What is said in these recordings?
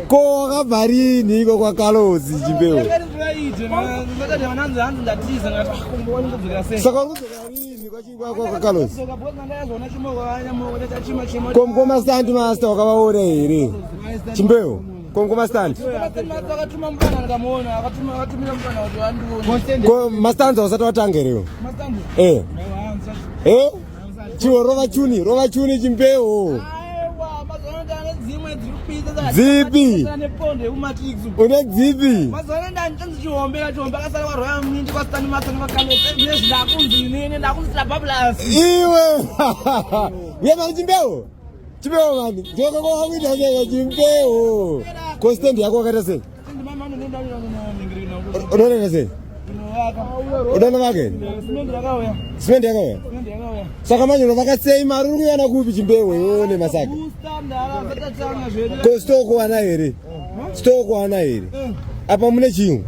Ko wakabva rini iko kwaKalozi Chimbeu? Saka uri kudzoka rini kwaKalozi? Ko mukoma stand master wakavaona here? Chimbeu. Ko mukoma stand? Ko mastanza usati watanga here? Eh. Eh? Chiwo rova chuni, rova chuni Chimbeu. Dzipi? Une dzipi? Iwe. Uye mani Chimbeu. Chimbeu mani. Ndoko kwa wakuita sei Chimbeu. Ko stand yako wakaita sei? Unoona sei? Unoona vake? Simende yakauya. Saka manje unovaka sei mari uri kuiwana kupi Chimbeu iwewe nemasaka? Ko store kuwana here? Store kuwana here? Apa mune chiyungu?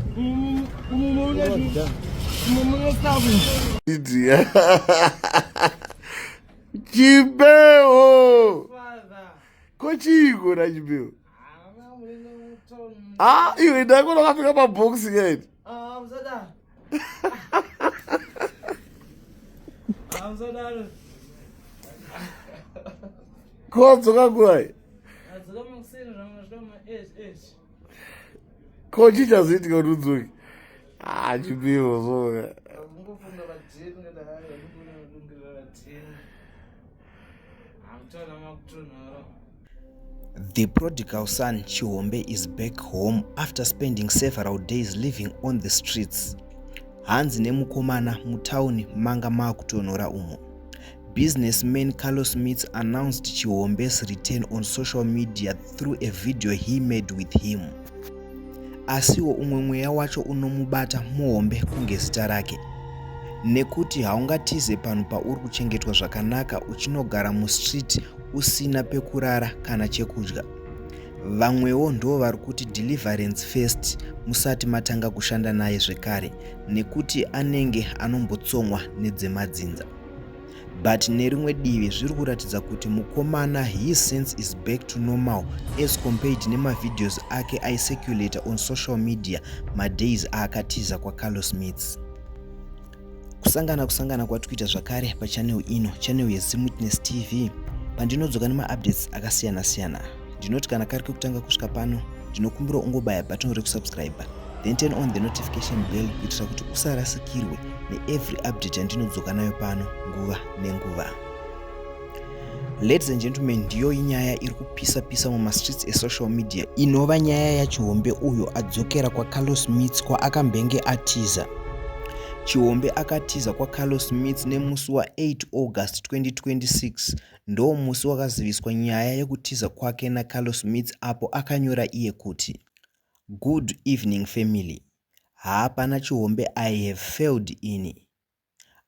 Chimbeu. Ko chiiko na Chimbeu? Ah, iwe ndaikuona wakapfeka mabhokisi kaini. Ko wadzoka nguvai? Ko chii chazoitika kuti udzoke? Ah, Chimbeu soka. The prodigal son Chihombe is back home after spending several days living on the streets. Hanzi nemukomana mutauni manga maakutonhora umo. Businessman Carlos Smith announced Chihombe's return on social media through a video he made with him. Asiwo umwe mweya wacho unomubata muhombe kunge zita rake. Nekuti haungatize panhu pauri kuchengetwa zvakanaka uchinogara mustreet usina pekurara kana chekudya. Vamwewo ndo vari kuti deliverance first musati matanga kushanda naye zvekare nekuti anenge anombotsomwa nedzemadzinza. But nerimwe divi zviri kuratidza kuti mukomana his sense is back to normal as compared nemavideos ake aicirculator on social media madays aakatiza kwaCarlos Smiths. Kusangana kusangana kwatikuita zvakare pachannel ino, channel yeZimwitness TV, pandinodzoka nemaupdates akasiyana siyana. Ndinoti kana kari kekutanga kusvika pano, ndinokumbira ungobaya button rekusubscribe then turn on the notification bell kuitira kuti usarasikirwe neevery update yandinodzoka nayo pano nguva nenguva. Ladies and gentlemen, ndiyo inyaya iri kupisa pisa mumastreets esocial media inova nyaya yaChihombe uyo adzokera kwaCarlos Smith kwaakambenge atiza. Chihombe akatiza kwaCarlos Smith nemusi wa8 August 2026 ndo musi wakaziviswa nyaya yekutiza kwake naCarlos Smith apo akanyora iye kuti Good evening family. Haa pana Chihombe I have failed ini.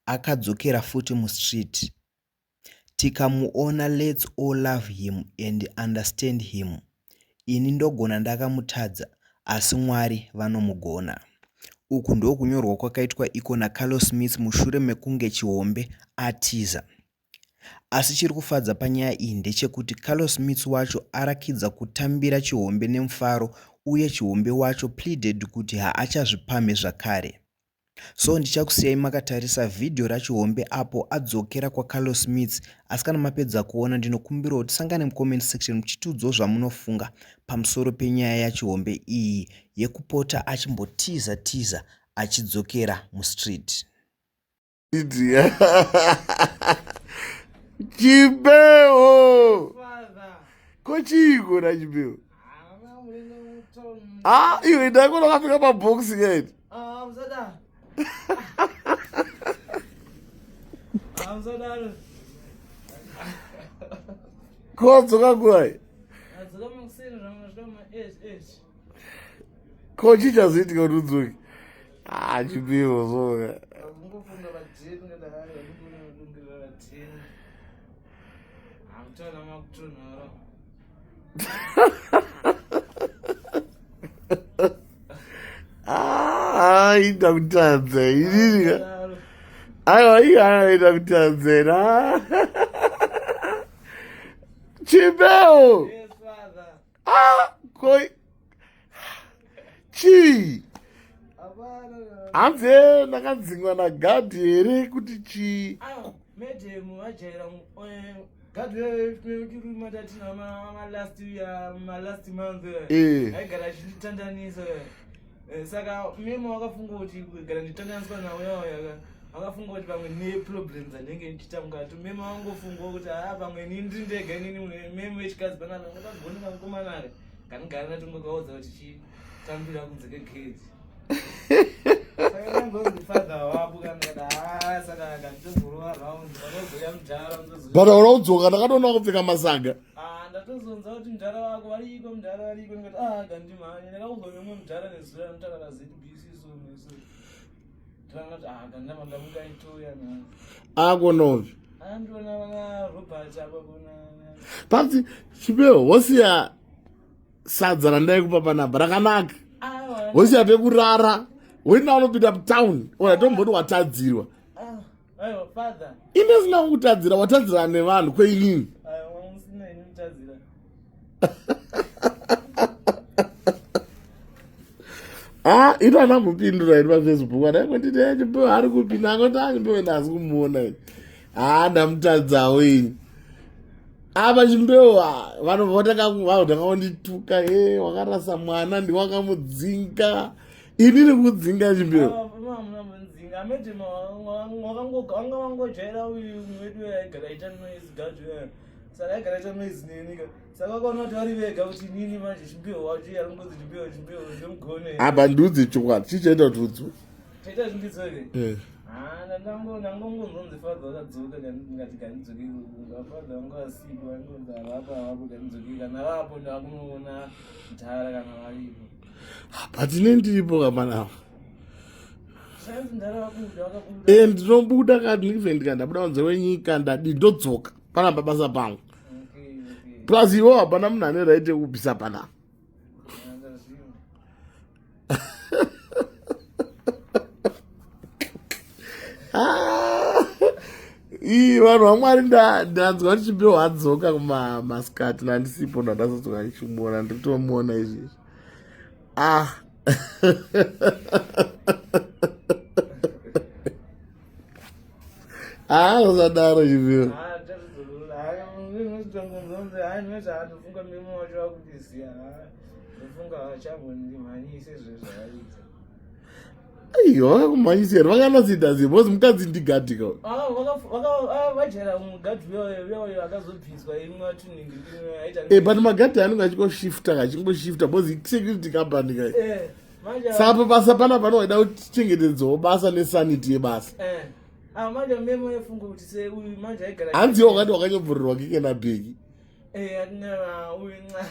Akadzokera futi mustreet. Tikamuona lets all love him and understand him. Ini ndogona ndakamutadza asi Mwari vanomugona. Uku ndokunyorwa kwakaitwa iko naCarlos Smith mushure mekunge Chihombe atiza. Asi chiri kufadza panyaya iyi ndechekuti Carlos Smith wacho arakidza kutambira Chihombe nemufaro uye Chihombe wacho pleaded kuti haachazvipamhe zvakare. So ndichakusiyai makatarisa vhidhiyo raChihombe apo adzokera kwaCarlos Smith asi kana mapedza kuona ndinokumbirawo tisangane mucomment section muchitiudzawo zvamunofunga pamusoro penyaya yaChihombe iyi yekupota achimbotiza tiza achidzokera mustreet. Chimbeu. Ko chiiko na Chimbeu? Ah, iwe ndaikuona wakapfeka mabhokisi kaini. Ko wadzoka nguvai? Ko chii chazoitika kuti udzoke? Ah, chipiro so. Ah, ida kutadza inini. Aiwa, iya ida kutadza. Chipeo. Ah, koi. Chii? Hanzi eh, ndakadzingwa nagadhi here kuti chii? Madam vajaira eh, gadhi vematatina malast malast month eh. aigara achinditandanisa eh, saka memo wakafunga kuti kugara nditandaniswa nauya akafunga kuti pamwe neproblems andenge ndichiita mukati memo wangofungawo kuti haa pamwe ini ndiri ndega inini memo wechikadzi panapa ngakagoni kamukomanaka kanigara natongokaudza kuti chitambira kunze kegedhi but aura kudzoka ndakatoona kupfeka masaga ah, ndatozonza kuti mudhara wako variko mudhara variko ndikati ah gandimhanye ndakaudzwa nemumwe mudhara nezura anotaura pazbc so neso ndakati ah gandama ndamukaitoya akonovi andiona vana robert apa kuna panzi chipewo wosiya sadza randaikupa panapa rakanaka wosiya pekurara wena unopinda mutown ona tomboti watadzirwa ine sina kukutadzira watadzira nevanhu kweinini ah ito ana mupindura iri pafacebook adaingonditi eh, chimbewe ari kupi nangoti achimbewe ah, ndasi kumuona ini haa ah, ndamutadzawo ini apa chimbewu ah, vanhu votakavandituka e eh, wakarasa mwana ndiwakamudzinga ini ndikudzinga chimbewu apa ndiudze chokwadi chii chaita kuti udzoke Chaita zvindidzoke. Eh. Ah, ndango ndangongonzonzi father vakadzoka ngati ngandidzoke father vangu vasipo vangonzi havapo havapo ngandidzoke kana vapo ndakunoona mdhara kana varipo. But ini ndiripo kamana ava. Sainzi mdhara vabuda vakabuda. Eh ndinobuda ka even ndikanda kunze wenyika ndadi ndodzoka panapa basa pangu. Okay, okay. Plus iwo hapana munhu ane right yekubvisa panapa. Ah, ii vanhu vamwari ndanzwa kuti chimbe wadzoka kumamasikati nandisipo ndandasodzoka ndichimuona ndikutomuona izvezvi ah ah usadaro chimbe aiwa vakakumhanyisa here vakanatsoita sei because mukadzi ndigadhi ka eh, but magadhi anenge achingoshifta ka achingoshifta because security company ka eh, saka basa pana panoida kuchengetedzawo basa nesanity yebasa eh. Ah, hanzi wakati wakanyobvurirwa keke nabheki Eh, atineva uyu nxa.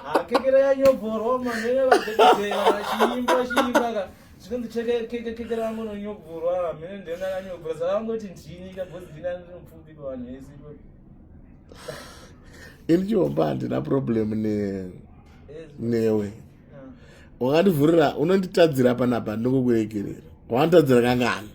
Ah, kekera yanyobvorwa manene vadhokodheya vachiimba chiimba ka. Zvinonzi cheke keke keke rangu rinonyobvorwa mene ndiyo ndakanyobvora saka vangoti ndini ka because ndini ndiri mupfumbi pavanhu vese ipapo. Ini chihomba handina problem ne newe. Wakandivhurira unonditadzira panapa ndingokuregerera. Wanditadzira kangani?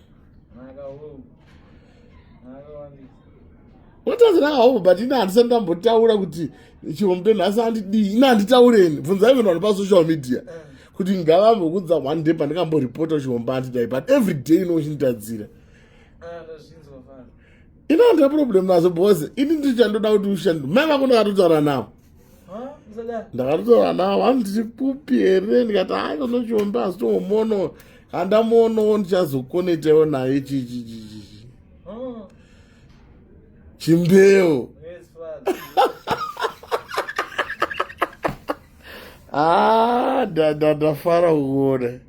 Unotadzira havo but ini handisati ndambotaura kuti chihombe nhasi andidii. Ini handitaureni. Bvunzai vanhu vari pasocial media. Eh. Kuti ngavambokudza one day pandikamboripota chihombe andidai but every day inochinditadzira. Ah, Ini handina problem nazvo because ini ndichandoda kuti ushande. Mai vako ndakatotaura navo. Ndakatotaura navo hanzi ndiri kupi here ndikati hayi unochiombe asi tomuono handamuonowo ndichazokonetawo naye chichichichi chimbeu ah, ndafara kukuona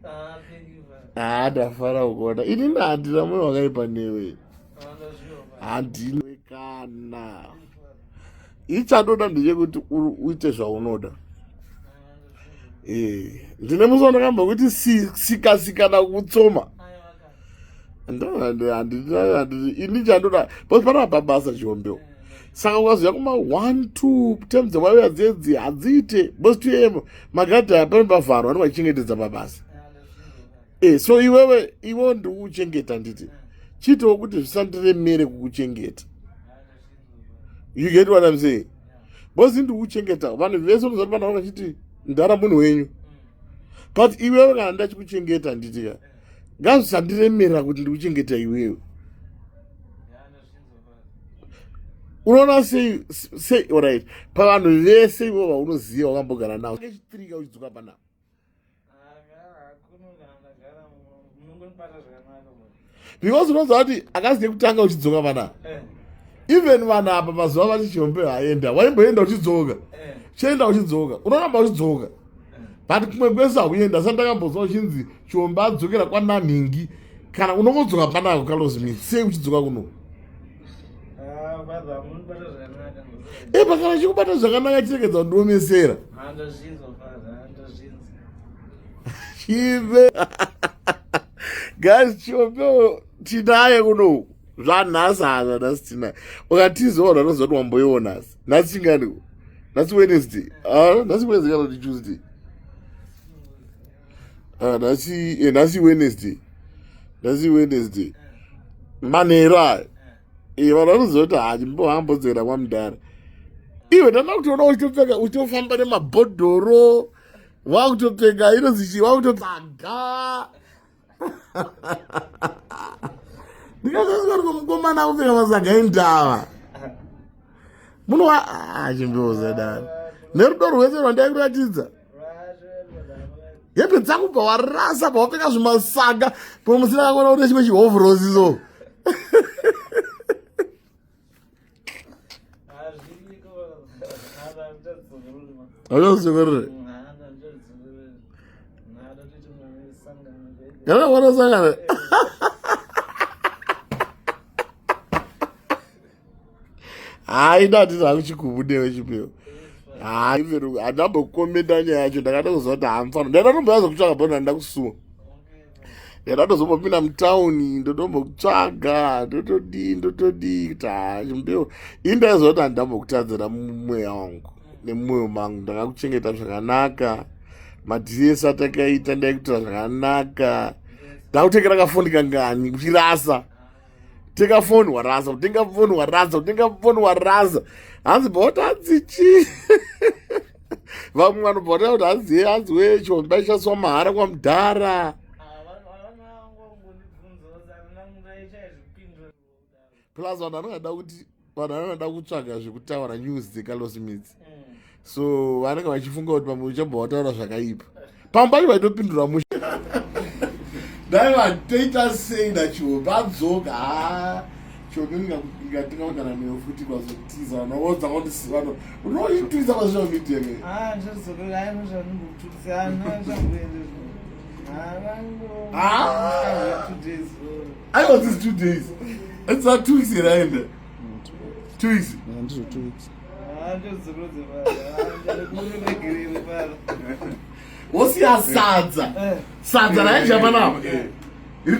ah, ndafara kukuona ini handina moyo wakaipa newe handina kana ichandoda ndechekuti uite zvaunoda eh, ndine musi wandakamba kuti sika sika nakutsoma ini chandoda because panapa pabasa chiombeo saka ukazoya kuma one two tem dzewauya dzedzi hadziite because two am magadhi aya pane pavharwa anenge vachichengetedza pabasa e so iwewe iwewe ndikukuchengeta nditi chiitewo kuti zvisandiremere kukuchengeta you get what I'm saying because ndikuchengeta vanhu vese unozati vanhu vangachiti Mdhara munhu wenyu. But iwewe kana ndachikuchengeta handitika. Ngazvisandiremera kuti ndikuchengeta iwewe. Unoona sei sei alright. Pavanhu vese ivo vaunoziva wakambogara navo. Chitirika uchidzoka panapa. Because unoziva kuti akazi yekutanga uchidzoka panapa. Eh. Even vanhu apa mazuva vati chihombe haenda waimboenda uchidzoka. Eh. Chienda uchidzoka. Unoramba uchidzoka. But kumwe kwese hauenda saka ndakambozwa uchinzi Chihombe adzokera kwananhingi kana unongodzoka panako Carlos Smith sei uchidzoka kuno? Ah, Eh pakana chikubata zvakanaka chiregedza kundiomesera. Chive. Guys Chihombe tinaye kuno zvanhasi hazva nhasi tinaye. Ukatiza vanhu vanoziva kuti wamboiona nhasi. Nhasi chingani? Nhasi Wednesday. Ah, nhasi Wednesday kana kuti Tuesday. Ah, nhasi eh, nhasi Wednesday. Nhasi Wednesday. Manheru aya. Eh, vanhu vanoziva kuti ha chimbo hambodzokera kwamudhara. Iwe ndanga kutoona uchitopfeka uchitofamba nemabhodhoro wakutopfeka inonzi chii wakutopfaga ndikazosvika ndiko mukomana akupfeka masaga endava muno wa ah, chimbiwo dani nerudo rwese rwandaikuratidza hembe dzangu bva warasa bva wapfeka zvimasaga pamwe musina kakona kuti chimwe chihovrosi so Hauchazokorere. Kana wanosangana. Hayi ndati zvangu chigubu newe chipeo. Hayi veru handambokomenda nyaya yacho ndakada kuziva kuti hamufano. Ndaida kutsvaga bhona ndakusuwa. Ndatozombopinda mutauni ndotombokutsvaga ndotodii ndotodii kuti haa chimbeu ini ndaiziva kuti handambokutadzira mumweya wangu nemumwoyo mangu ndakakuchengeta zvakanaka madhiri ese atakaita ndaikuitira zvakanaka ndakutengera kafoni kangani uchirasa tenga foni warasa kutenga foni warasa kutenga foni warasa hanzi bota hanzi chii vamwe vanobva vataura kuti hanzi hanzi wee chomba ichaswa mahara kwamudhara plus vanhu vanongada kuti vanhu vanoda kutsvaga zvekutaura news dzecarlos mits so vanenge vachifunga kuti pamwe uchabva wataura zvakaipa pamwe pacho vaitopindura mushe dai vatoita sei nachihombe adzoka haa chihombe ndingatenga kugara newe futi kwazokutiza vanhu vaudza vanhu unoitwisa pasocial media ke Ah, Ah. Aiwa this 2 days. It's a 2 weeks here aenda. 2 weeks. Ndizvo 2 weeks. Wosiya sadza. Sadza raidya panapa.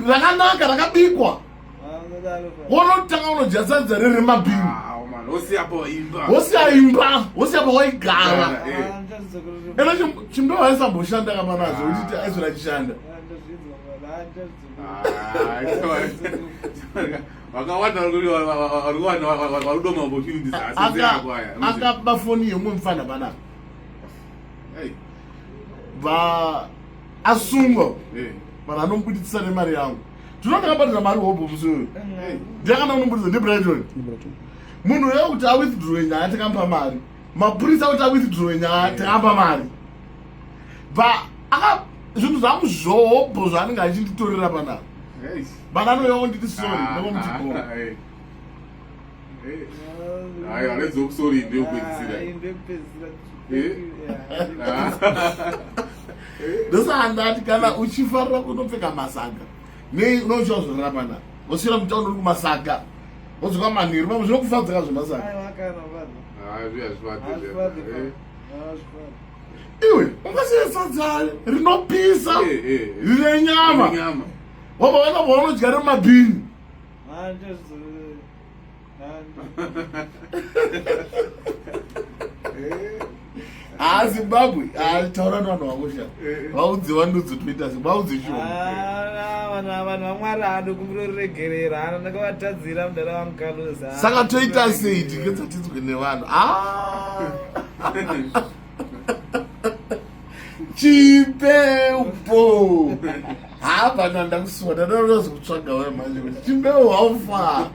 Rakanaka rakabikwa. Wonotanga unodya sadza riri mabhini. Wosiya imba, wosiya pawaigara. Ena chimbe waisamboshanda kamanazo kuti aizora chishanda. Vakawanda vari kudoma opportunities akaba foni yemumwe mufana panapa va asungwa vanhu anomubuditsisa nemari yangu tino ndakabhadhara mari hobho musi uyu ndiyakana unomubuditsa ndibrighton munhu uyo kuti awithdrawe nyaya takamupa mari mapurisa kuti awithdrawe nyaya takamupa mari va aka zvinhu zvangu zvohobho zvaanenge achinditorera panapa vana anouya onditi sorry ndomuti bho Aiwa, let's hope sorry ndeyokupedzisira. Ndosaka ndati kana uchifarira kunopfeka masaga nei unochiwa zvorera pana wosvira mutauni uri kumasaga wodzoka manheru pamwe zvinokufadza zvemasaga iwe ungasiye sadza rinopisa rine nyama wabva waenda paunodya remabhini haa zimbabwe haa taura nevanhu vako sha vaudze vanudze toita se vaudze shuwa vanhu vamwari haado kuregerera hana ndakavatadzira mudhara wangu kaluza saka toita sei tinge tsatinzwe nevanhu ah! Chimbepo hapana, ndakusuwa, ndadanozokutsvaga we manje kuti Chimbeu, how far?